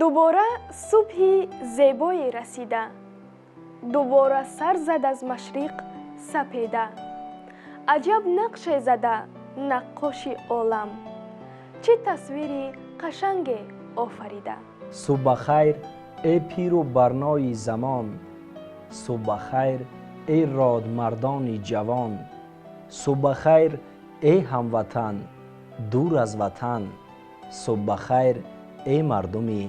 Дубора субҳи зебое расида, дубора сар зад аз машриқ сапеда. Аҷаб нақше зада наққоши олам, чӣ тасвири қашанге офарида. Субҳ ба хайр, эй пиру барнои замон, субҳ ба хайр, эй родмардони ҷавон, субҳ ба хайр, эй ҳамватан, дур аз ватан, субҳ ба хайр, эй мардуми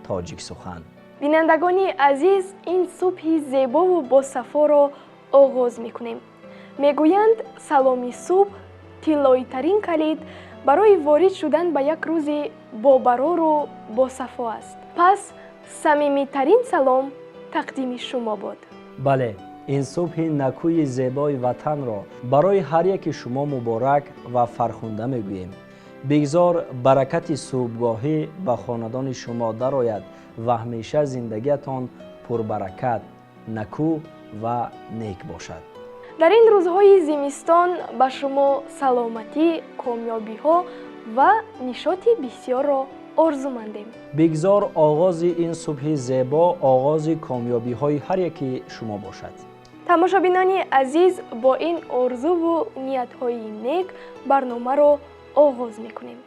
тоҷиксухан. Бинандагони азиз, ин субҳи зебову босафоро оғоз мекунем. Мегӯянд, саломи субҳ тиллоитарин калид барои ворид шудан ба як рӯзи бобарору босафо аст. Пас самимитарин салом тақдими шумо бод. Бале, ин субҳи накӯи зебои ватанро барои ҳар яки шумо муборак ва фархунда мегӯем. Бигзор баракати субҳгоҳӣ ба хонадони шумо дарояд ва ҳамеша зиндагиатон пурбаракат, накӯ ва нек бошад. Дар ин рӯзҳои зимистон ба шумо саломатӣ, комёбиҳо ва нишоти бисёрро орзумандем. Бигзор оғози ин субҳи зебо оғози комёбиҳои ҳар яки шумо бошад. Тамошобинони азиз, бо ин орзуву ниятҳои нек барномаро оғоз мекунем.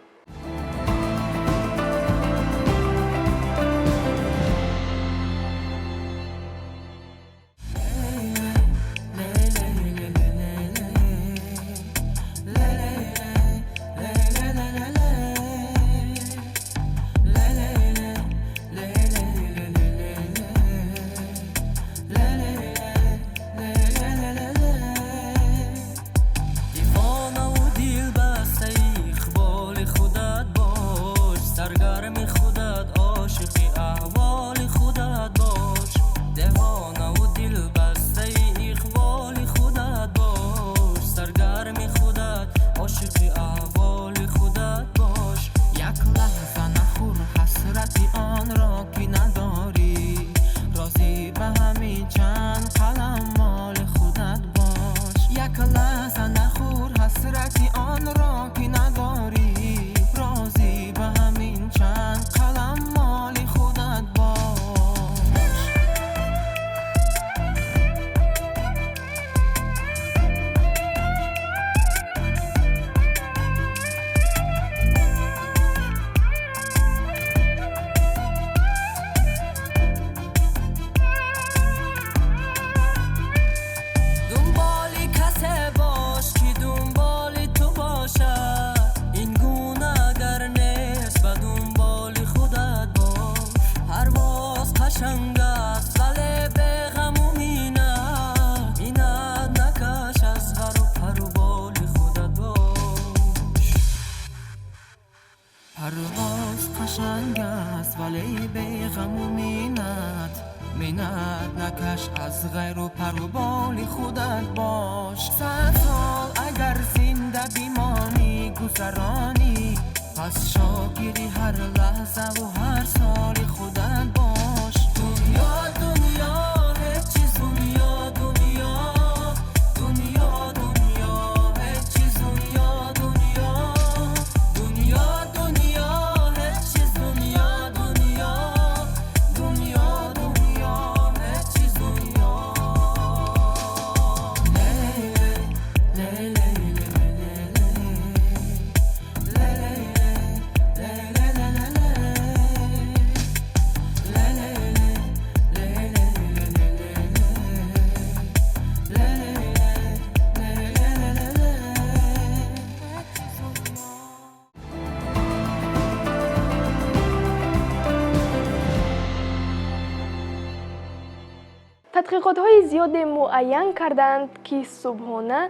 Тадқиқотҳои зиёде муайян кардаанд, ки субҳона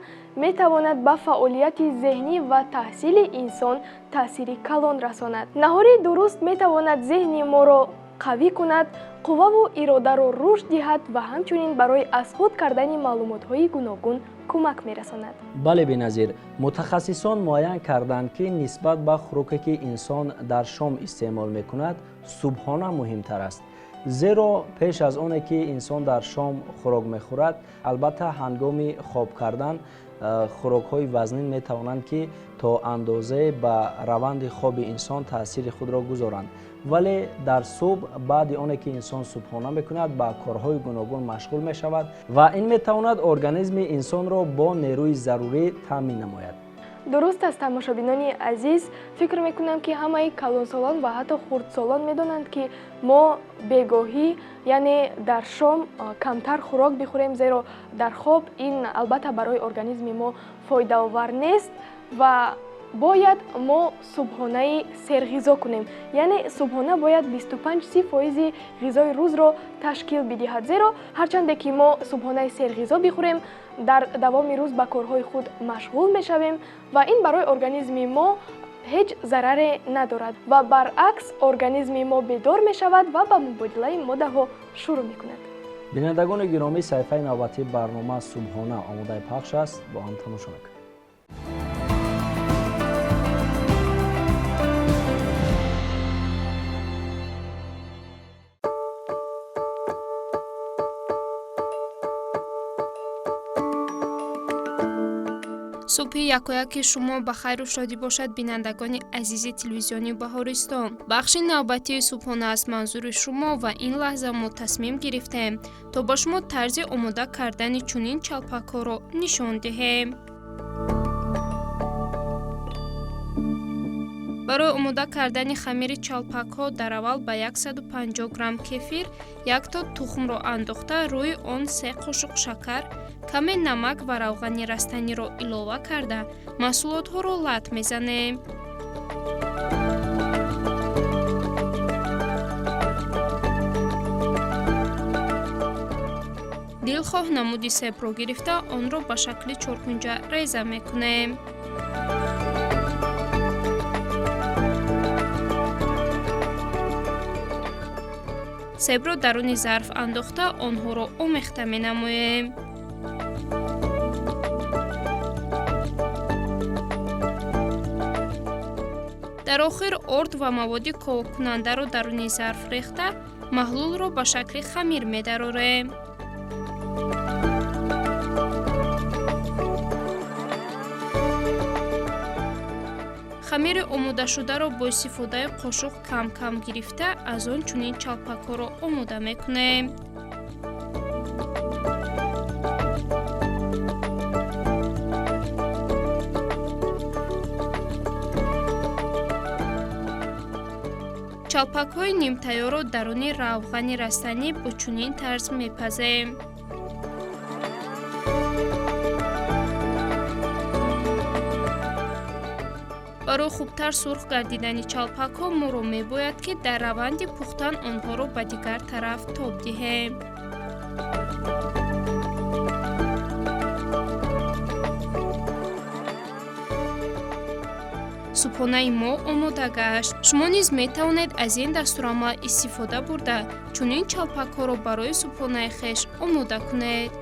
метавонад ба фаъолияти зеҳнӣ ва таҳсили инсон таъсири калон расонад. Наҳори дуруст метавонад зеҳни моро қавӣ кунад, қувваву иродаро рушд диҳад ва ҳамчунин барои аз худ кардани маълумотҳои гуногун кӯмак мерасонад. Бале, Беназир, мутахассисон муайян карданд, ки нисбат ба хӯроке, ки инсон дар шом истеъмол мекунад, субҳона муҳимтар аст. Зеро пеш аз оне ки инсон дар шом хӯрок мехӯрад, албатта ҳангоми хоб кардан хӯрокҳои вазнин метавонанд, ки то андозае ба раванди хоби инсон таъсири худро гузоранд. Вале дар субҳ баъди оне ки инсон субҳона мекунад, ба корҳои гуногун машғул мешавад ва ин метавонад организми инсонро бо нерӯи зарурӣ таъмин намояд. Дуруст аст, тамошобинони азиз, фикр мекунам, ки ҳамаи калонсолон ва ҳатто хурдсолон медонанд, ки мо бегоҳӣ, яъне дар шом камтар хӯрок бихӯрем, зеро дар хоб ин албатта барои организми мо фоидаовар нест ва бояд мо субҳонаи серғизо кунем. Яъне субҳона бояд 25-30 фоизи ғизои рӯзро ташкил бидиҳад, зеро ҳарчанде ки мо субҳонаи серғизо бихӯрем, дар давоми рӯз ба корҳои худ машғул мешавем ва ин барои организми мо ҳеҷ зараре надорад ва баръакс организми мо бедор мешавад ва ба мубодилаи моддаҳо шурӯъ мекунад. Бинандагони гиромӣ, саҳифаи навбатии барнома «Субҳона» омодаи пахш аст, бо ҳам тамошо мекунем. Субҳи якояки шумо ба хайру шодӣ бошад, бинандагони азизи телевизиони Баҳористон. Бахши навбатии субҳона аст манзури шумо ва ин лаҳза мо тасмим гирифтем, то ба шумо тарзи омода кардани чунин чалпакҳоро нишон диҳем. Барои омода кардани хамири чалпакҳо дар аввал ба 150 грамм кефир якто тухмро андохта, рӯи он се қошуқ шакар, каме намак ва равғани растаниро илова карда, маҳсулотҳоро лат мезанем. Дилхоҳ намуди себро гирифта, онро ба шакли чоркунҷа реза мекунем. Себро даруни зарф андохта, онҳоро омехта менамоем. Дар охир орд ва маводи ковоккунандаро даруни зарф рехта, маҳлулро ба шакли хамир медарорем. Хамири омодашударо бо истифодаи қошуқ кам-кам гирифта, аз он чунин чалпакҳоро омода мекунем. Чалпакҳои нимтайёрро даруни равғани растанӣ бо чунин тарз мепазем. Барои хубтар сурх гардидани чалпакҳо моро мебояд, ки дар раванди пухтан онҳоро ба дигар тараф тоб диҳем. Субҳонаи мо омода гашт. Шумо низ метавонед аз ин дастурамал истифода бурда, чунин чалпакҳоро барои субҳонаи хеш омода кунед.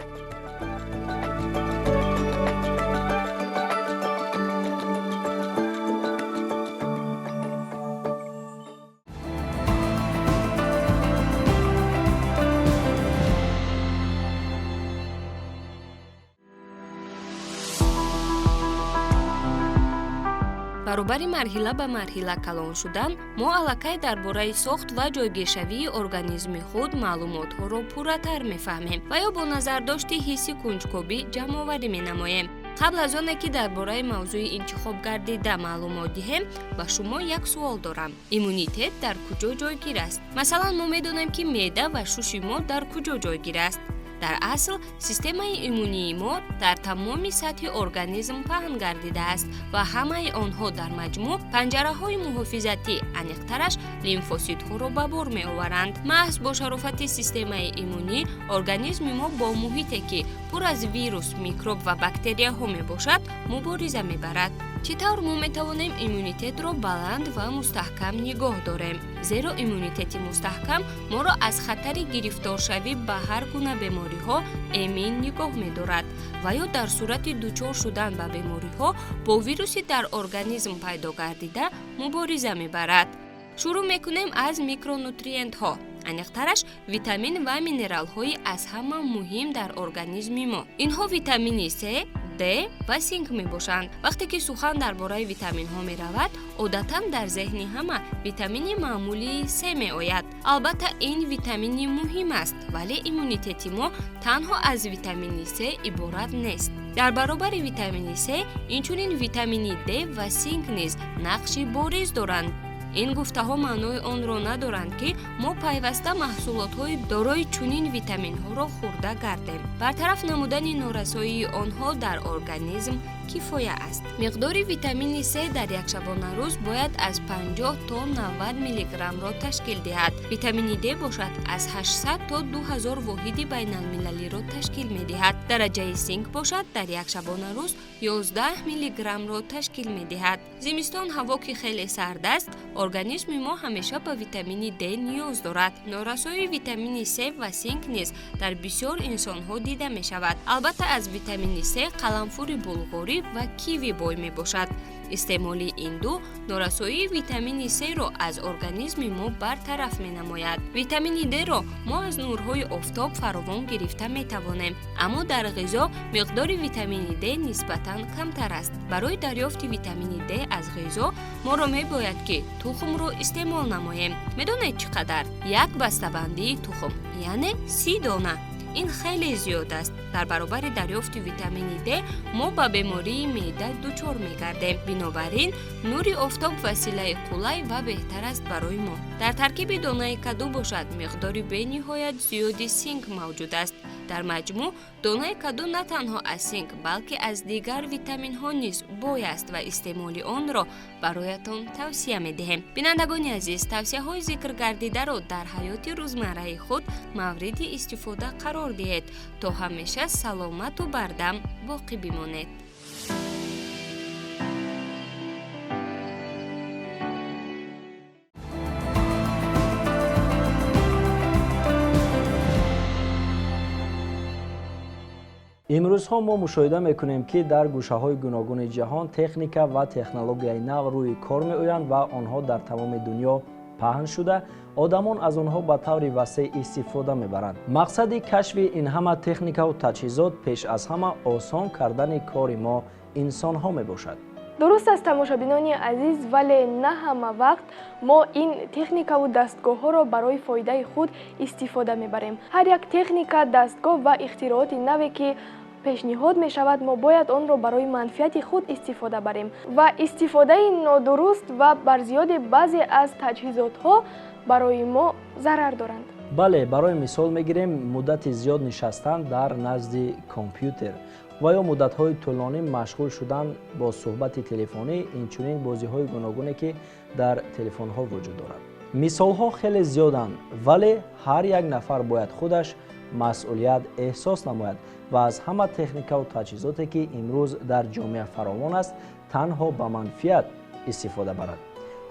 Баробари марҳила ба марҳила калон шудан, мо аллакай дар бораи сохт ва ҷойгиршавии организми худ маълумотҳоро пурратар мефаҳмем ва ё бо назардошти ҳисси кунҷкобӣ ҷамъоварӣ менамоем. Қабл аз оне ки дар бораи мавзӯи интихобгардида маълумот диҳем, ба шумо як суол дорам: иммунитет дар куҷо ҷойгир аст? Масалан, мо медонем, ки меъда ва шуши мо дар куҷо ҷойгир аст. Дар асл системаи иммунии мо дар тамоми сатҳи организм паҳн гардидааст ва ҳамаи онҳо дар маҷмӯъ панҷараҳои муҳофизатӣ, аниқтараш лимфоситҳоро ба бор меоваранд. Маҳз бо шарофати системаи иммунӣ организми мо бо муҳите, ки пур аз вирус, микроб ва бактерияҳо мебошад, мубориза мебарад. Чӣ тавр мо метавонем иммунитетро баланд ва мустаҳкам нигоҳ дорем? Зеро иммунитети мустаҳкам моро аз хатари гирифторшавӣ ба ҳар гуна бемориҳо эмин нигоҳ медорад ва ё дар сурати дучор шудан ба бемориҳо бо вируси дар организм пайдо гардида мубориза мебарад. Шурӯъ мекунем аз микронутриентҳо, аниқтараш витамин ва минералҳои аз ҳама муҳим дар организми мо. Инҳо витамини с, D ва синк мебошанд. Вақте ки сухан дар бораи витаминҳо меравад, одатан дар зеҳни ҳама витамини маъмулии С меояд. Албатта, ин витамини муҳим аст, вале иммунитети мо танҳо аз витамини С иборат нест. Дар баробари витамини С, инчунин витамини Д ва синк низ нақши бориз доранд. Ин гуфтаҳо маънои онро надоранд, ки мо пайваста маҳсулотҳои дорои чунин витаминҳоро хӯрда гардем. Бартараф намудани норасоии онҳо дар организм кифоя аст. Миқдори витамини С дар як шабонарӯз бояд аз 50 то 90 миллиграммро ташкил диҳад. Витамини Д бошад аз 800 то 2000 воҳиди байналмилалиро ташкил медиҳад. Дараҷаи синк бошад дар як шабонарӯз 11 миллиграммро ташкил медиҳад. Зимистон ҳаво ки хеле сард аст, организми мо ҳамеша ба витамини Д ниёз дорад. Норасоии витамини С ва синк низ дар бисёр инсонҳо дида мешавад. Албатта, аз витамини С қаламфури булғорӣ ва киви бой мебошад. Истеъмоли ин ду норасоии витамини С-ро аз организми мо бартараф менамояд. Витамини Д-ро мо аз нурҳои офтоб фаровон гирифта метавонем, аммо дар ғизо миқдори витамини Д нисбатан камтар аст. Барои дарёфти витамини Д аз ғизо моро мебояд, ки тухмро истеъмол намоем. Медонед чӣ қадар? Як бастабандии тухм, яъне 30 дона. Ин хеле зиёд аст. Дар баробари дарёфти витамини Д мо ба бемории меъда дучор мегардем. Бинобар ин нури офтоб василаи қулай ва беҳтар аст барои мо. Дар таркиби донаи каду бошад миқдори бениҳоят зиёди синк мавҷуд аст. Дар маҷмӯъ донаи каду на танҳо аз синк, балки аз дигар витаминҳо низ бой аст ва истеъмоли онро бароятон тавсия медиҳем. Бинандагони азиз, тавсияҳои зикргардидаро дар ҳаёти рӯзмарраи худ мавриди истифода қарор диҳед, то ҳамеша саломату бардам боқӣ бимонед. Имрӯзҳо мо мушоҳида мекунем, ки дар гӯшаҳои гуногуни ҷаҳон техника ва технологияи нав рӯи кор меоянд ва онҳо дар тамоми дунё паҳн шуда, одамон аз онҳо ба таври васеъ истифода мебаранд. Мақсади кашфи ин ҳама техникаву таҷҳизот пеш аз ҳама осон кардани кори мо инсонҳо мебошад. Дуруст аст, тамошобинони азиз, вале на ҳама вақт мо ин техникаву дастгоҳҳоро барои фоидаи худ истифода мебарем. Ҳар як техника, дастгоҳ ва ихтирооти наве, ки пешниҳод мешавад, мо бояд онро барои манфиати худ истифода барем ва истифодаи нодуруст ва барзиёди баъзе аз таҷҳизотҳо барои мо зарар доранд. Бале, барои мисол мегирем муддати зиёд нишастан дар назди компютер ва ё муддатҳои тӯлонӣ машғул шудан бо суҳбати телефонӣ, инчунин бозиҳои гуногуне, ки дар телефонҳо вуҷуд дорад. Мисолҳо хеле зиёданд, вале ҳар як нафар бояд худаш масъулият эҳсос намояд ва аз ҳама техникаву таҷҳизоте, ки имрӯз дар ҷомеа фаровон аст, танҳо ба манфиат истифода барад.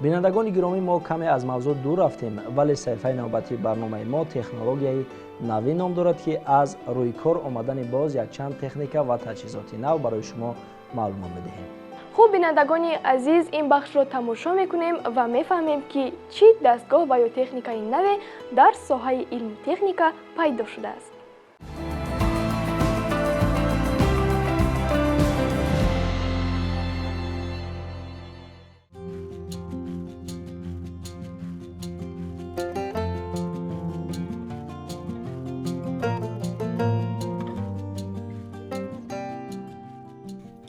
Бинандагони гиромӣ, мо каме аз мавзӯъ дур рафтем, вале саҳифаи навбатии барномаи мо технологияи навӣ ном дорад, ки аз рӯи кор омадани боз якчанд техника ва таҷҳизоти нав барои шумо маълумот медиҳем. Хуб, бинандагони азиз, ин бахшро тамошо мекунем ва мефаҳмем, ки чӣ дастгоҳ ва ё техникаи наве дар соҳаи илму техника пайдо шудааст.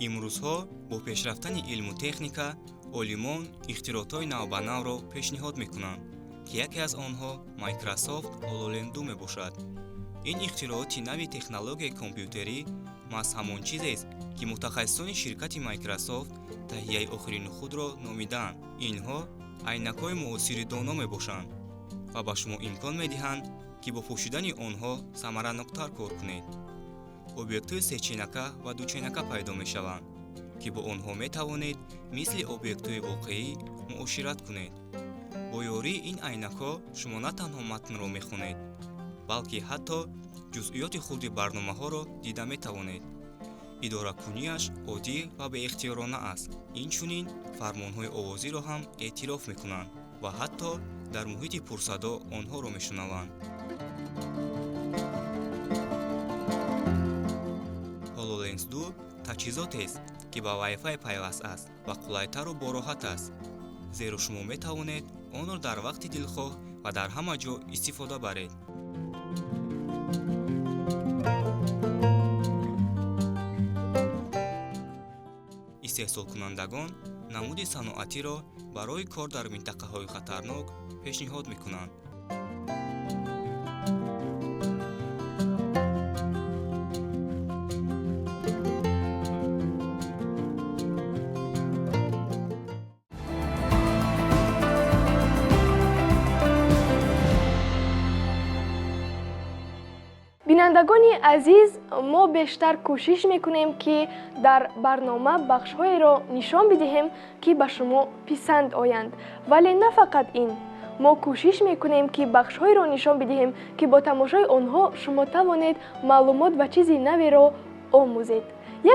Имрӯзҳо бо пешрафтани илму техника олимон ихтиротҳои навбанавро пешниҳод мекунанд, ки яке аз онҳо Microsoft HoloLens 2 мебошад. Ин ихтирооти нави технологияи компютерӣ маҳз ҳамон чизест, ки мутахассисони ширкати Microsoft таҳияи охирини худро номидаанд. Инҳо айнакҳои муосири доно мебошанд ва ба шумо имкон медиҳанд, ки бо пӯшидани онҳо самараноктар кор кунед. Объектҳои сечинака ва дучинака пайдо мешаванд, ки бо онҳо метавонед мисли объектҳои воқеӣ муошират кунед. Бо ёрии ин айнакҳо шумо на танҳо матнро мехонед, балки ҳатто ҷузъиёти хурди барномаҳоро дида метавонед. Идоракунияш оддӣ ва беихтиёрона аст. Инчунин фармонҳои овозиро ҳам эътироф мекунанд ва ҳатто дар муҳити пурсадо онҳоро мешунаванд. HoloLens 2 Таҷҳизотест, ки ба Wi-Fi пайваст аст ва қулайтару бороҳат аст, зеро шумо метавонед онро дар вақти дилхоҳ ва дар ҳама ҷо истифода баред. Истеҳсолкунандагон намуди саноатиро барои кор дар минтақаҳои хатарнок пешниҳод мекунанд. Бинандагони азиз, мо бештар кӯшиш мекунем, ки дар барнома бахшҳоеро нишон бидиҳем, ки ба шумо писанд оянд. Вале на фақат ин. Мо кӯшиш мекунем, ки бахшҳоеро нишон бидиҳем, ки бо тамошои онҳо шумо тавонед маълумот ва чизи наверо омӯзед.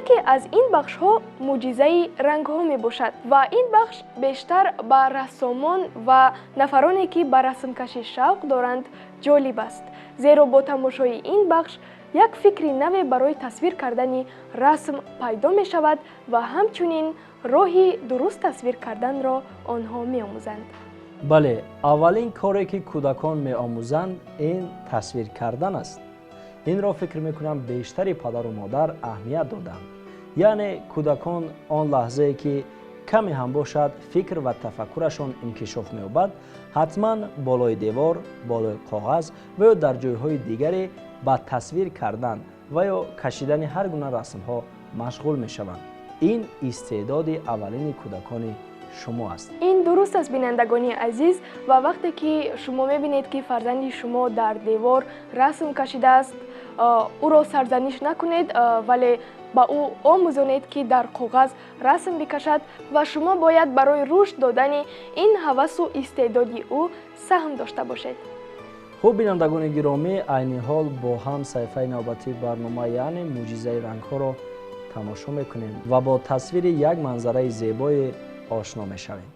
Яке аз ин бахшҳо мӯъҷизаи рангҳо мебошад ва ин бахш бештар ба рассомон ва нафароне, ки ба расмкашӣ шавқ доранд, ҷолиб аст. Зеро бо тамошои ин бахш як фикри наве барои тасвир кардани расм пайдо мешавад ва ҳамчунин роҳи дуруст тасвир карданро онҳо меомӯзанд. Бале, аввалин коре, ки кӯдакон меомӯзанд, ин тасвир кардан аст. Инро фикр мекунам бештари падару модар аҳамият доданд. Яъне кӯдакон он лаҳзае, ки каме ҳам бошад фикр ва тафаккурашон инкишоф меёбад, ҳатман болои девор, болои коғаз ва ё дар ҷойҳои дигаре ба тасвир кардан ва ё кашидани ҳар гуна расмҳо машғул мешаванд. Ин истеъдоди аввалини кӯдакони шумо аст. Ин дуруст аст, бинандагони азиз, ва вақте ки шумо мебинед, ки фарзанди шумо дар девор расм кашидааст, ӯро сарзаниш накунед, вале ба ӯ омӯзонед, ки дар коғаз расм бикашад ва шумо бояд барои рушд додани ин ҳавасу истеъдоди ӯ саҳм дошта бошед. Хуб, бинандагони гиромӣ, айни ҳол бо ҳам саҳифаи навбатии барнома, яъне мӯъҷизаи рангҳоро тамошо мекунем ва бо тасвири як манзараи зебое ошно мешавем.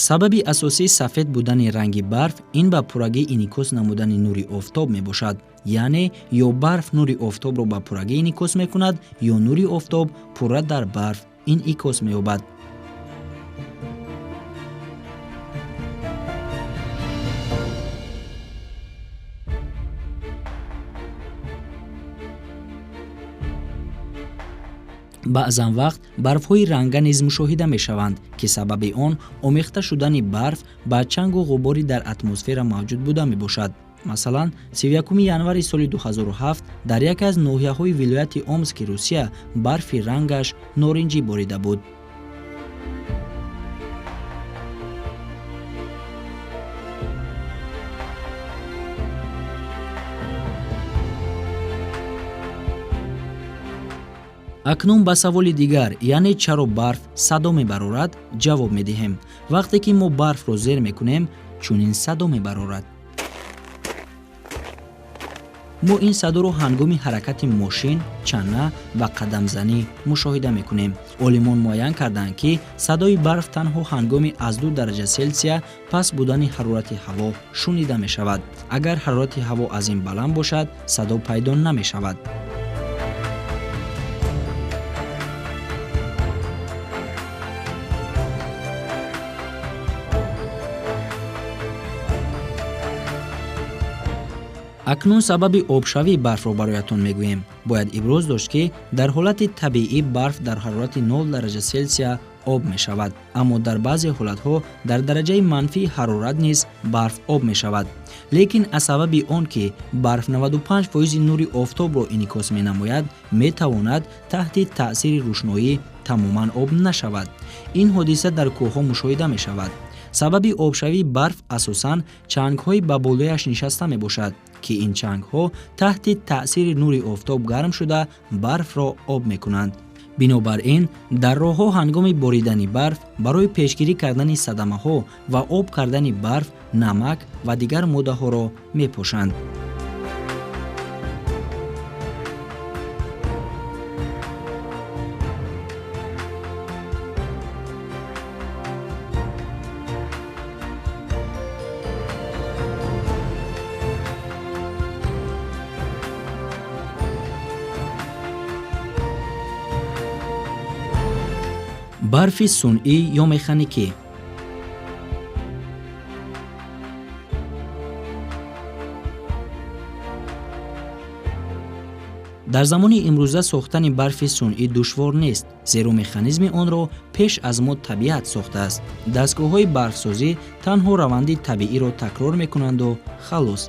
Сабаби асосии сафед будани ранги барф ин ба пуррагӣ инъикос намудани нури офтоб мебошад. Яъне ё барф нури офтобро ба пуррагӣ инъикос мекунад, ё нури офтоб пурра дар барф инъикос меёбад. Баъзан вақт барфҳои ранга низ мушоҳида мешаванд, ки сабаби он омехта шудани барф ба чангу ғубори дар атмосфера мавҷуд буда мебошад. Масалан, 31 январи соли 2007 дар яке аз ноҳияҳои вилояти Омски Русия барфи рангаш норинҷӣ борида буд. Акнун ба саволи дигар, яъне чаро барф садо мебарорад, ҷавоб медиҳем. Вақте ки мо барфро зер мекунем, чунин садо мебарорад. Мо ин садоро ҳангоми ҳаракати мошин, чана ва қадамзанӣ мушоҳида мекунем. Олимон муайян карданд, ки садои барф танҳо ҳангоми аз 2 дараҷа Селсия паст будани ҳарорати ҳаво шунида мешавад. Агар ҳарорати ҳаво аз ин баланд бошад, садо пайдо намешавад. Акнун сабаби обшавии барфро бароятон мегӯем. Бояд иброз дошт, ки дар ҳолати табиӣ барф дар ҳарорати 0 дараҷа Селсия об мешавад, аммо дар баъзе ҳолатҳо дар дараҷаи манфии ҳарорат низ барф об мешавад. Лекин аз сабаби он ки барф 95% нури офтобро инъикос менамояд, метавонад таҳти таъсири рӯшноӣ тамоман об нашавад. Ин ҳодиса дар кӯҳҳо мушоҳида мешавад. Сабаби обшавии барф асосан чангҳои ба болояш нишаста мебошад, ки ин чангҳо таҳти таъсири нури офтоб гарм шуда барфро об мекунанд. Бинобар ин, дар роҳҳо ҳангоми боридани барф барои пешгирӣ кардани садамаҳо ва об кардани барф намак ва дигар моддаҳоро мепошанд. Барфи сунъӣ ё механикӣ. Дар замони имрӯза сохтани барфи сунъӣ душвор нест, зеро механизми онро пеш аз мо табиат сохтааст. Дастгоҳҳои барфсозӣ танҳо раванди табииро такрор мекунанду халос.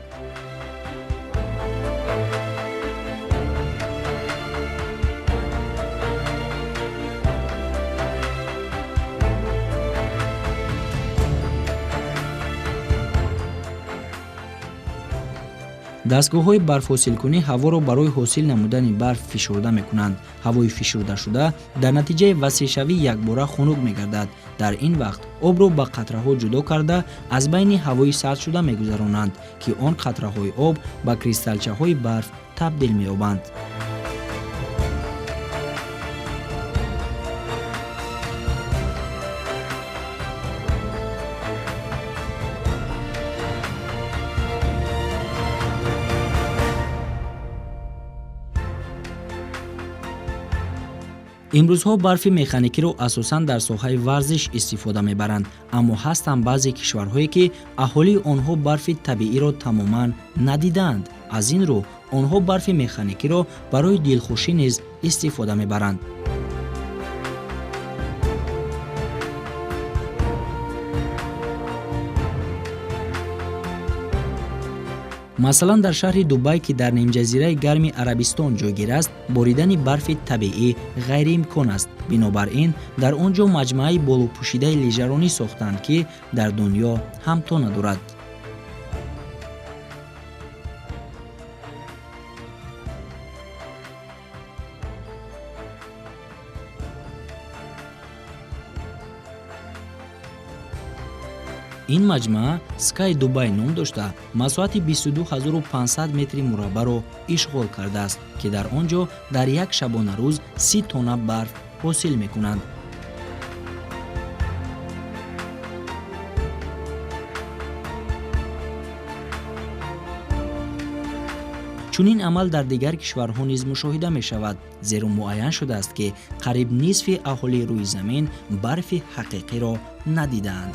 Дастгоҳҳои барфҳосилкунӣ ҳаворо барои ҳосил намудани барф фишурда мекунанд. Ҳавои фишурдашуда дар натиҷаи васеъшавӣ якбора хунук мегардад. Дар ин вақт обро ба қатраҳо ҷудо карда аз байни ҳавои сардшуда мегузаронанд, ки он қатраҳои об ба кристалчаҳои барф табдил меёбанд. Имрӯзҳо барфи механикиро асосан дар соҳаи варзиш истифода мебаранд, аммо ҳастанд баъзе кишварҳое, ки аҳолии онҳо барфи табииро тамоман надидаанд. Аз ин рӯ онҳо барфи механикиро барои дилхушӣ низ истифода мебаранд. Масалан, дар шаҳри Дубай, ки дар нимҷазираи гарми Арабистон ҷойгир аст, боридани барфи табиӣ ғайриимкон аст. Бинобар ин, дар он ҷо маҷмӯаи болопӯшидаи лижаронӣ сохтанд, ки дар дунё ҳамто надорад. Ин маҷмӯа Sky Dubai ном дошта, масоҳати 22500 метри мураббаъро ишғол кардааст, ки дар он ҷо дар як шабонарӯз 30 тонна барф ҳосил мекунанд. Чунин амал дар дигар кишварҳо низ мушоҳида мешавад, зеро муайян шудааст, ки қариб нисфи аҳолии рӯи замин барфи ҳақиқиро надидаанд.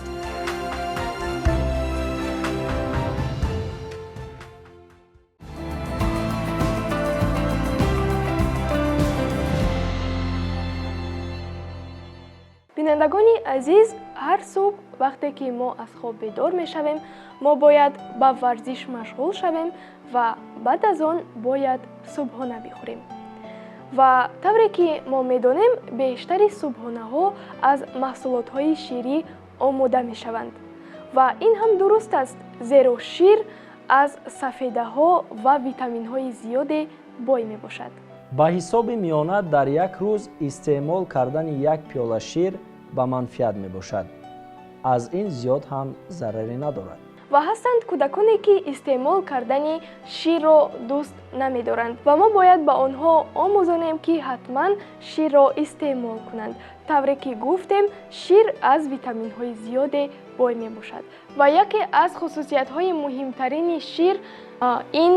Бинандагони азиз, ҳар субҳ вақте ки мо аз хоб бедор мешавем, мо бояд ба варзиш машғул шавем ва баъд аз он бояд субҳона бихӯрем. Ва тавре ки мо медонем, бештари субҳонаҳо аз маҳсулотҳои ширӣ омода мешаванд. Ва ин ҳам дуруст аст, зеро шир аз сафедаҳо ва витаминҳои зиёде бой мебошад. Ба ҳисоби миёна дар як рӯз истеъмол кардани як пиёла шир ба манфиат мебошад. Аз ин зиёд ҳам зараре надорад. Ва ҳастанд кӯдаконе, ки истеъмол кардани ширро дӯст намедоранд ва мо бояд ба онҳо омӯзонем, ки ҳатман ширро истеъмол кунанд. Тавре ки гуфтем, шир аз витаминҳои зиёде бой мебошад ва яке аз хусусиятҳои муҳимтарини шир ин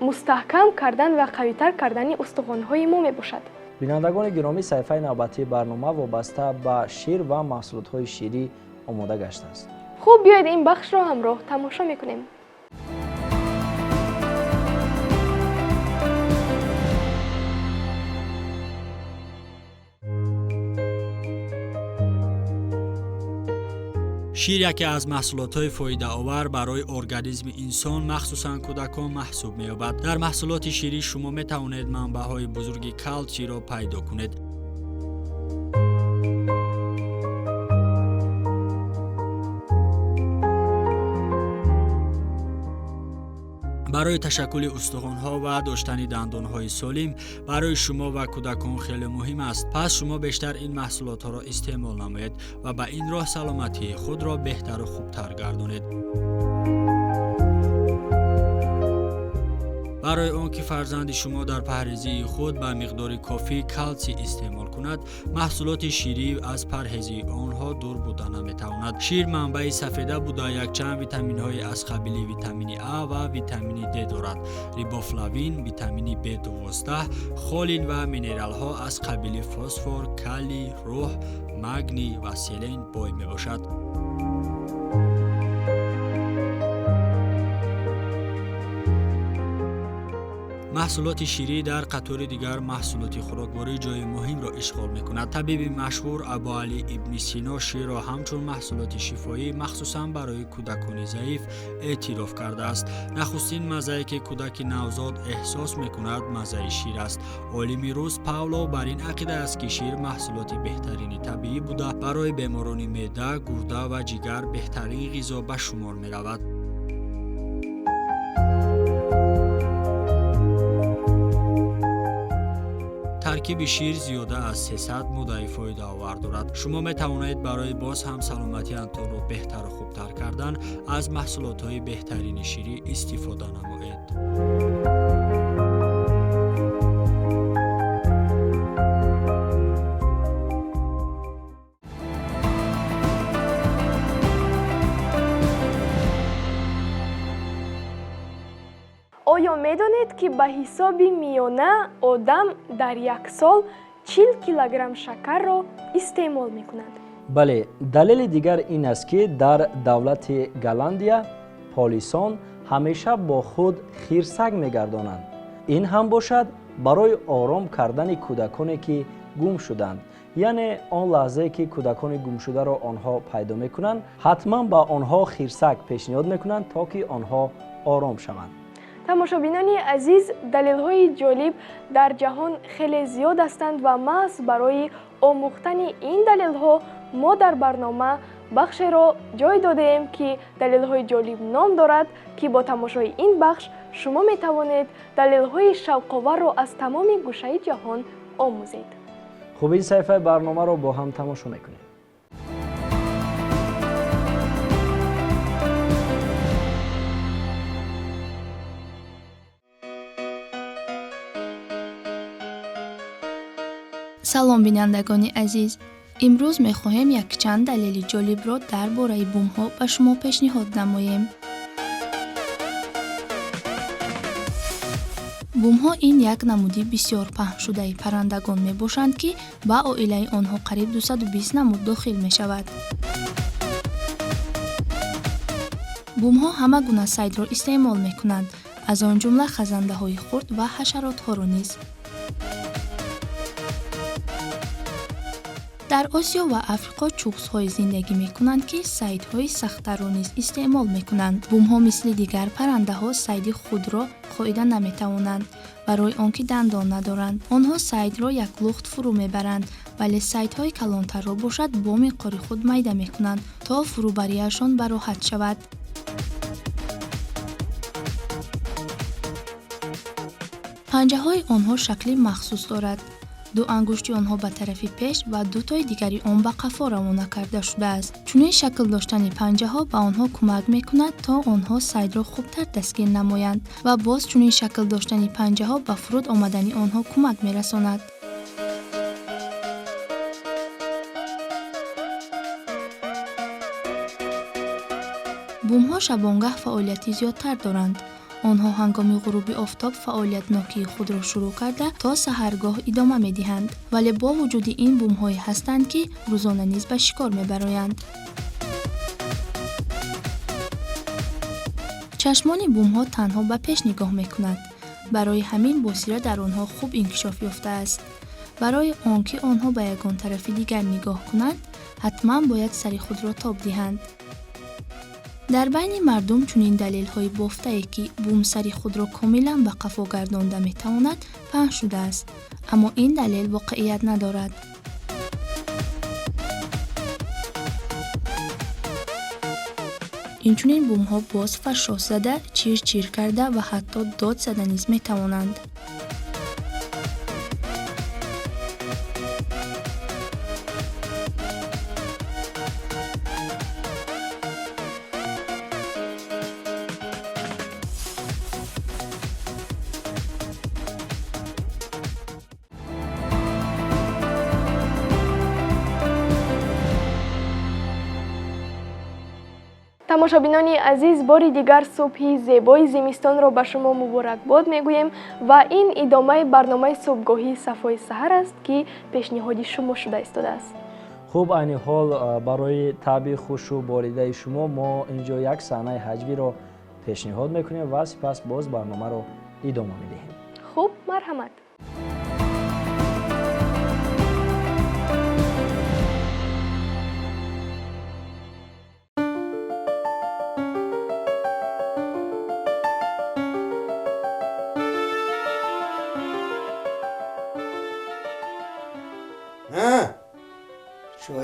мустаҳкам кардан ва қавитар кардани устухонҳои мо мебошад. Бинандагони гиромӣ, саҳифаи навбатии барнома вобаста ба шир ва маҳсулотҳои ширӣ омода гаштааст. Хуб, биёед ин бахшро ҳамроҳ тамошо мекунем. Шир яке аз маҳсулотҳои фоидаовар барои организми инсон, махсусан кӯдакон, маҳсуб меёбад. Дар маҳсулоти ширӣ шумо метавонед манбаъҳои бузурги калтсийро пайдо кунед. Барои ташаккули устухонҳо ва доштани дандонҳои солим барои шумо ва кӯдакон хеле муҳим аст. Пас шумо бештар ин маҳсулотҳоро истеъмол намоед ва ба ин роҳ саломатии худро беҳтару хубтар гардонед. Барои он ки фарзанди шумо дар парҳезии худ ба миқдори кофӣ калтсий истеъмол кунад, маҳсулоти ширӣ аз парҳезии онҳо дур буда наметавонад. Шир манбаи сафеда буда якчанд витаминҳои аз қабили витамини А ва витамини Д дорад: рибофлавин, витамини Б12, холин ва минералҳо аз қабили фосфор, калий, рӯҳ, магний ва селен бой мебошад. Маҳсулоти ширӣ дар қатори дигар маҳсулоти хӯрокворӣ ҷои муҳимро ишғол мекунад. Табиби машҳур Абуалӣ ибни Сино ширро ҳамчун маҳсулоти шифоӣ, махсусан барои кӯдакони заиф, эътироф кардааст. Нахустин маззае, ки кӯдаки навзод эҳсос мекунад, маззаи шир аст. Олими рус Павлов бар ин ақида аст, ки шир маҳсулоти беҳтарини табиӣ буда, барои беморони меъда, гурда ва ҷигар беҳтарин ғизо ба шумор меравад. Таркиби шир зиёда аз 300 моддаи фоидаовар дорад. Шумо метавонед барои боз ҳам саломатиатонро беҳтару хубтар кардан аз маҳсулотҳои беҳтарини ширӣ истифода намоед. Оё медонед, ки ба ҳисоби миёна одам дар як сол 40 килограмм шакарро истеъмол мекунад? Бале, далели дигар ин аст, ки дар давлати Голландия полисон ҳамеша бо худ хирсак мегардонанд. Ин ҳам бошад барои ором кардани кӯдаконе, ки гум шуданд. Яъне он лаҳзае, ки кӯдакони гумшударо онҳо пайдо мекунанд, ҳатман ба онҳо хирсак пешниҳод мекунанд, то ки онҳо ором шаванд. Тамошобинони азиз, далелҳои ҷолиб дар ҷаҳон хеле зиёд ҳастанд ва маҳз барои омӯхтани ин далелҳо мо дар барнома бахшеро ҷой додаем, ки далелҳои ҷолиб ном дорад, ки бо тамошои ин бахш шумо метавонед далелҳои шавқоварро аз тамоми гӯшаи ҷаҳон омӯзед. Хуб, ин саҳифаи барномаро бо ҳам тамошо мекунем. Салом, бинандагони азиз! Имрӯз мехоҳем якчанд далели ҷолибро дар бораи бумҳо ба шумо пешниҳод намоем. Бумҳо ин як намуди бисёр паҳншудаи паррандагон мебошанд, ки ба оилаи онҳо қариб 220 намуд дохил мешавад. Бумҳо ҳама гуна сайдро истеъмол мекунанд, аз он ҷумла хазандаҳои хурд ва ҳашаротҳоро низ. Дар Осиё ва Африқо чуқсҳое зиндагӣ мекунанд, ки сайдҳои сахттарро низ истеъмол мекунанд. Бумҳо мисли дигар паррандаҳо сайди худро қоида наметавонанд, барои он ки дандон надоранд. Онҳо сайдро як лухт фурӯ мебаранд, вале сайдҳои калонтарро бошад бо миқори худ майда мекунанд, то фурӯбарияшон бароҳат шавад. Панҷаҳои онҳо шакли махсус дорад. Ду ангушти онҳо ба тарафи пеш ва дутои дигари он ба қафо равона карда шудааст. Чунин шакл доштани панҷаҳо ба онҳо кӯмак мекунад, то онҳо сайдро хубтар дастгир намоянд ва боз чунин шакл доштани панҷаҳо ба фуруд омадани онҳо кӯмак мерасонад. Бумҳо шабонгаҳ фаъолияти зиёдтар доранд. Онҳо ҳангоми ғуруби офтоб фаъолиятнокии худро шурӯъ карда то саҳаргоҳ идома медиҳанд, вале бо вуҷуди ин бумҳое ҳастанд, ки рӯзона низ ба шикор мебароянд. Чашмони бумҳо танҳо ба пеш нигоҳ мекунад. Барои ҳамин босира дар онҳо хуб инкишоф ёфтааст. Барои он ки онҳо ба ягон тарафи дигар нигоҳ кунанд, ҳатман бояд сари худро тоб диҳанд. Дар байни мардум чунин далелҳои бофтае, ки бум сари худро комилан ба қафо гардонда метавонад, паҳн шудааст, аммо ин далел воқеият надорад. Инчунин бумҳо боз фашшос зада, чир-чир карда ва ҳатто дод зада низ метавонанд. Тамошобинони азиз, бори дигар субҳи зебои зимистонро ба шумо муборакбод мегӯем ва ин идомаи барномаи субҳгоҳии Сафои саҳар аст, ки пешниҳоди шумо шуда истодааст. Хуб, айни ҳол барои таъби хушу боридаи шумо мо инҷо як саҳнаи ҳаҷвиро пешниҳод мекунем ва сипас боз барномаро идома медиҳем. Хуб, марҳамат.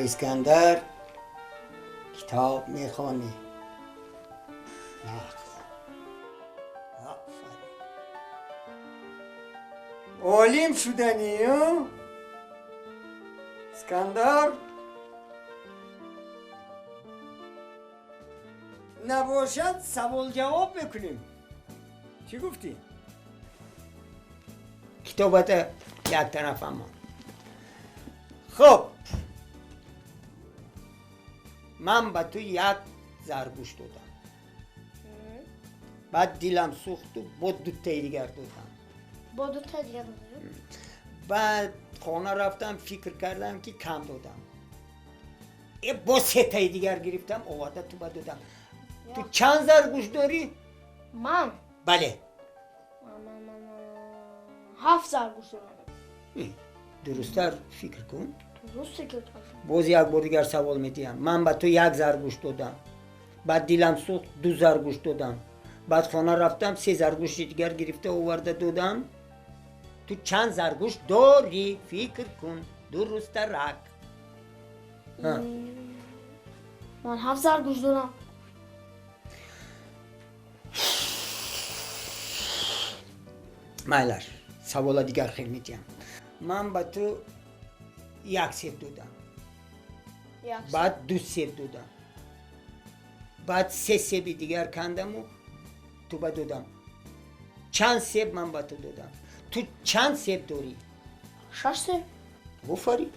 Искандар китоб мехонӣ. Олим шуданӣ, Искандар? Набошад савол ҷавоб мекунем. Чӣ гуфтӣ? Китобата як тарафамон. Хуб, ман ба ту як заргӯш додам, баъд дилам сӯхту бо дутаи дигар додам. Баъд хона рафтам, фикр кардам, ки кам додам, бо сетаи дигар гирифтам, оварда ту ба додам. Ту чанд заргӯш дорӣ? Ман? Бале. 7 заргӯш дорам. Дурусттар фикр кун. Боз як бор дигар савол медиҳам. Ман ба ту як заргӯш додам, баъд дилам сӯхт, 2 заргӯш додам, баъд хона рафтам, 3 заргӯши дигар гирифта оварда додам. Ту чанд заргӯш дорӣ? Фикр кун дурусттарак. Ман 7 заргӯш дорам. Майлаш, савола дигар хел медиҳам. Ман ба ту 1 себ додам, баъд 2 себ додам, баъд 3 себи дигар кандаму ту ба додам. Чанд себ ман ба ту додам? Ту чанд себ дорӣ? 6 себ. Офарин,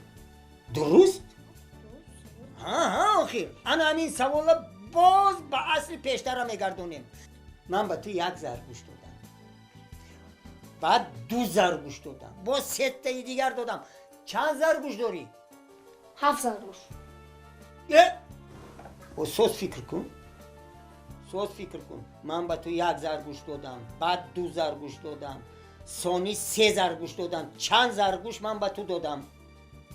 дуруст. Ҳа, охир ана ҳамин савола боз ба асли пештара мегардонем. Ман ба ту як заргӯш додам, Баъд ду заргӯш додам, боз сетаи дигар додам. Чанд заргӯш дорӣ? Ҳафт заргӯш. Соз фикр кун, соз фикр кун. Ман ба ту як заргӯш додам, баъд ду заргӯш додам, сони се заргӯш додам. Чанд заргӯш ман ба ту додам?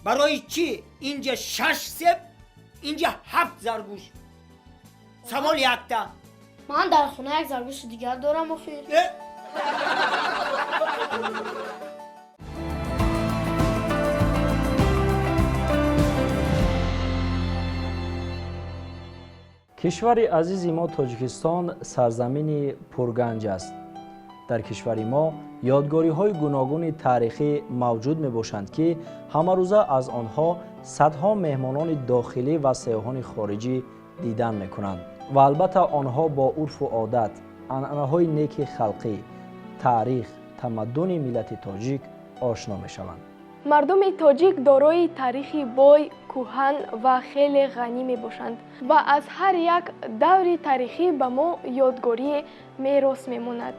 Барои чӣ инҷа шаш себ, инҷа ҳафт заргӯш? Савол якта. Ман дар хона як заргӯши дигар дорам охир. Кишвари азизи мо Тоҷикистон сарзамини пурганҷ аст. Дар кишвари мо ёдгориҳои гуногуни таърихӣ мавҷуд мебошанд, ки ҳамарӯза аз онҳо садҳо меҳмонони дохилӣ ва сайёҳони хориҷӣ дидан мекунанд ва албатта онҳо бо урфу одат, анъанаҳои неки халқӣ, таърих, тамаддуни миллати тоҷик ошно мешаванд. Мардуми тоҷик дорои таърихи бой, кӯҳан ва хеле ғанӣ мебошанд ва аз ҳар як даври таърихӣ ба мо ёдгорие мерос мемонад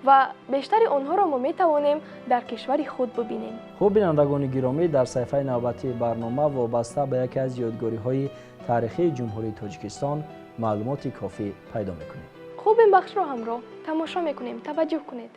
ва бештари онҳоро мо метавонем дар кишвари худ бибинем. Хуб, бинандагони гиромӣ, дар саҳифаи навбатии барнома вобаста ба яке аз ёдгориҳои таърихии Ҷумҳурии Тоҷикистон маълумоти кофӣ пайдо мекунем. Хуб, ин бахшро ҳамроҳ тамошо мекунем. Таваҷҷӯҳ кунед.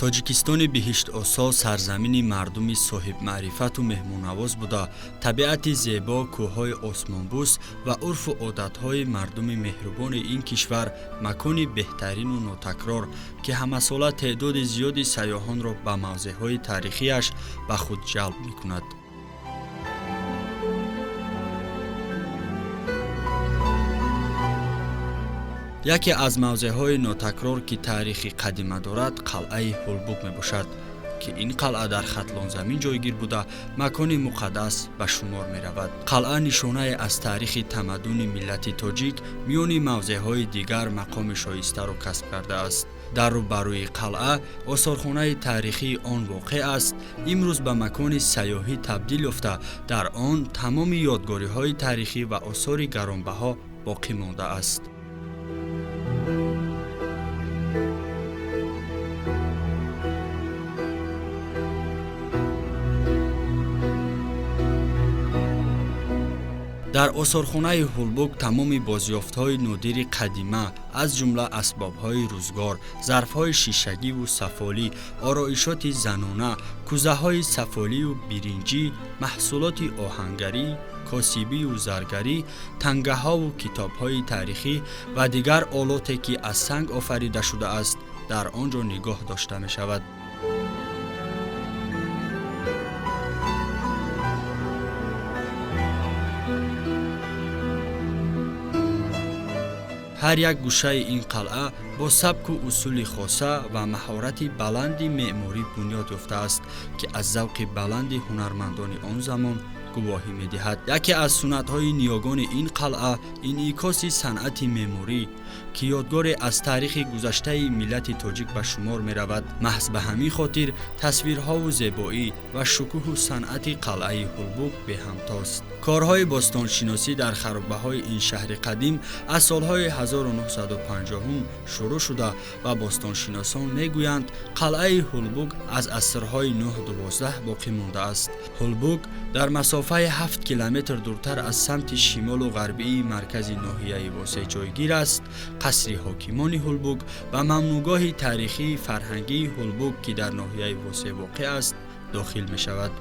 Тоҷикистони биҳиштосо сарзамини мардуми соҳибмаърифату меҳмоннавоз буда, табиати зебо, кӯҳҳои осмонбӯс ва урфу одатҳои мардуми меҳрубони ин кишвар макони беҳтарину нотакрор, ки ҳамасола теъдоди зиёди сайёҳонро ба мавзеъҳои таърихиаш ба худ ҷалб мекунад. Яке аз мавзеъҳои нотакрор, ки таърихи қадима дорад, қалъаи Ҳулбук мебошад, ки ин қалъа дар Хатлонзамин ҷойгир буда, макони муқаддас ба шумор меравад. Қалъа нишонае аз таърихи тамаддуни миллати тоҷик миёни мавзеъҳои дигар мақоми шоистаро касб кардааст. Дар рӯбарӯи қалъа осорхонаи таърихии он воқеъ аст. Имрӯз ба макони сайёҳӣ табдил ёфта, дар он тамоми ёдгориҳои таърихӣ ва осори гаронбаҳо боқӣ мондааст. Дар осорхонаи Ҳулбук тамоми бозёфтҳои нодири қадима, аз ҷумла асбобҳои рӯзгор, зарфҳои шишагиву сафолӣ, ороишоти занона, кӯзаҳои сафолию биринҷӣ, маҳсулоти оҳангарӣ, косибию заргарӣ, тангаҳову китобҳои таърихӣ ва дигар олоте, ки аз санг офарида шудааст, дар он ҷо нигоҳ дошта мешавад. Ҳар як гӯшаи ин қалъа бо сабку усули хоса ва маҳорати баланди меъморӣ бунёд ёфтааст, ки аз завқи баланди ҳунармандони он замон гувоҳӣ медиҳад. Яке аз суннатҳои ниёгони ин қалъа инъикоси санъати меъморӣ, ки ёдгоре аз таърихи гузаштаи миллати тоҷик ба шумор меравад. Маҳз ба ҳамин хотир тасвирҳову зебоӣ ва шукӯҳу санъати қалъаи Ҳулбук беҳамтост. Корҳои бостоншиносӣ дар харобаҳои ин шаҳри қадим аз солҳои 1950 шурӯъ шуда ва бостоншиносон мегӯянд, қалъаи Ҳулбук аз асрҳои 9-12 боқӣ мондааст. Ҳулбук дар масофаи 7 километр дуртар аз самти шимолу ғарбии маркази ноҳияи Восеъ ҷойгир аст. Қасри ҳокимони Ҳулбук ба мамнӯъгоҳи таърихии фарҳангии Ҳулбук, ки дар ноҳияи Восеъ воқеъ аст, дохил мешавад.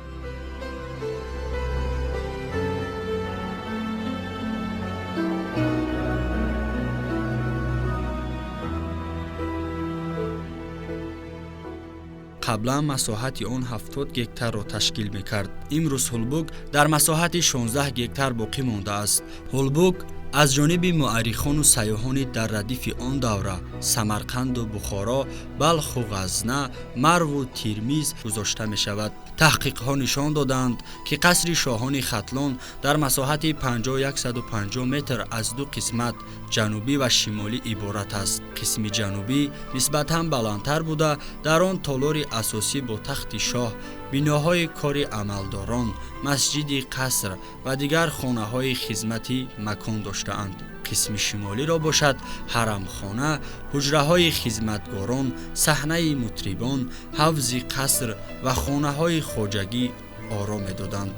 Қаблан масоҳати он 70 гектарро ташкил мекард. Имрӯз Ҳулбук дар масоҳати 16 гектар боқӣ мондааст. Ҳулбук Аз ҷониби муаррихону сайёҳони дар радифи он давра Самарқанду Бухоро, Балху Ғазна, Марву Тирмиз гузошта мешавад. Таҳқиқҳо нишон доданд, ки қасри шоҳони Хатлон дар масоҳати 5150 метр аз ду қисмат ҷанубӣ ва шимолӣ иборат аст. Қисми ҷанубӣ нисбатан баландтар буда, дар он толори асосӣ бо тахти шоҳ, биноҳои кори амалдорон, масҷиди қаср ва дигар хонаҳои хизматӣ макон доштаанд. Қисми шимолиро бошад ҳарамхона, ҳуҷраҳои хизматгорон, саҳнаи мутрибон, ҳавзи қаср ва хонаҳои хоҷагӣ оро медоданд.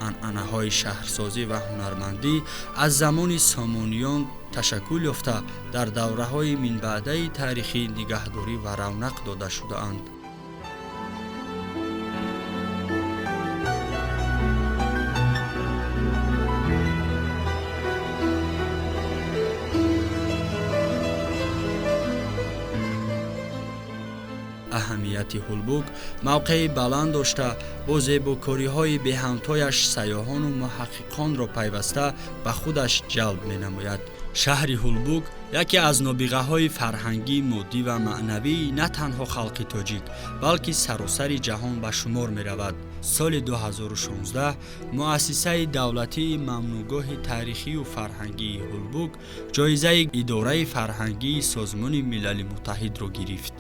Анъанаҳои шаҳрсозӣ ва ҳунармандӣ аз замони Сомониён ташаккул ёфта, дар давраҳои минбаъдаи таърихӣ нигаҳдорӣ ва равнақ дода шудаанд. Аҳамияти Ҳулбук мавқеи баланд дошта, бо зебокориҳои беҳамтояш сайёҳону муҳаққиқонро пайваста ба худаш ҷалб менамояд. Шаҳри Ҳулбук яке аз нобиғаҳои фарҳангӣ, моддӣ ва маънавии на танҳо халқи тоҷик, балки саросари ҷаҳон ба шумор меравад. Соли 2016 муассисаи давлатии мамнӯъгоҳи таърихию фарҳангии Ҳулбук ҷоизаи идораи фарҳангии Созмони Милали Муттаҳидро гирифт.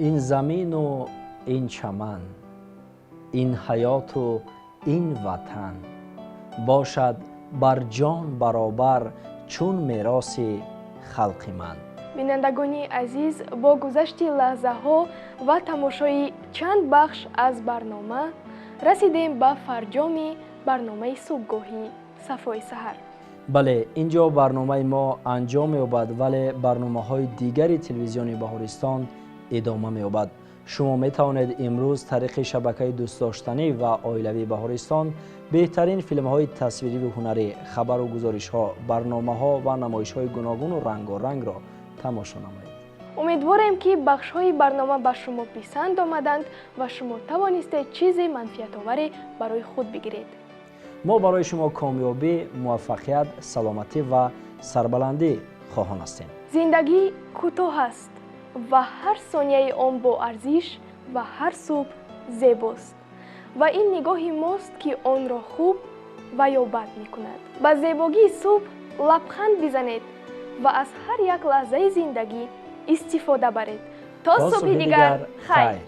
Ин замину ин чаман, ин ҳаёту ин ватан бошад бар ҷон баробар чун мероси халқи ман. Бинандагони азиз, бо гузашти лаҳзаҳо ва тамошои чанд бахш аз барнома расидем ба фарҷоми барномаи субҳгоҳӣ Сафои саҳар. Бале, ин ҷо барномаи мо анҷом меёбад, вале барномаҳои дигари телевизиони Баҳористон идома меёбад. Шумо метавонед имрӯз тариқи шабакаи дӯстдоштанӣ ва оилавии Баҳористон беҳтарин филмҳои тасвириву ҳунарӣ, хабару гузоришҳо, барномаҳо ва намоишҳои гуногуну рангорангро тамошо намоед. Умедворем, ки бахшҳои барнома ба шумо писанд омаданд ва шумо тавонистед чизе манфиатоваре барои худ бигиред. Мо барои шумо комёбӣ, муваффақият, саломатӣ ва сарбаландӣ хоҳон ҳастем. Зиндагӣ кӯтоҳ аст ва ҳар сонияи он боарзиш ва ҳар субҳ зебост, ва ин нигоҳи мост, ки онро хуб ва ё бад мекунад. Ба зебогии субҳ лабханд бизанед ва аз ҳар як лаҳзаи зиндагӣ истифода баред. То субҳи дигар, хайр.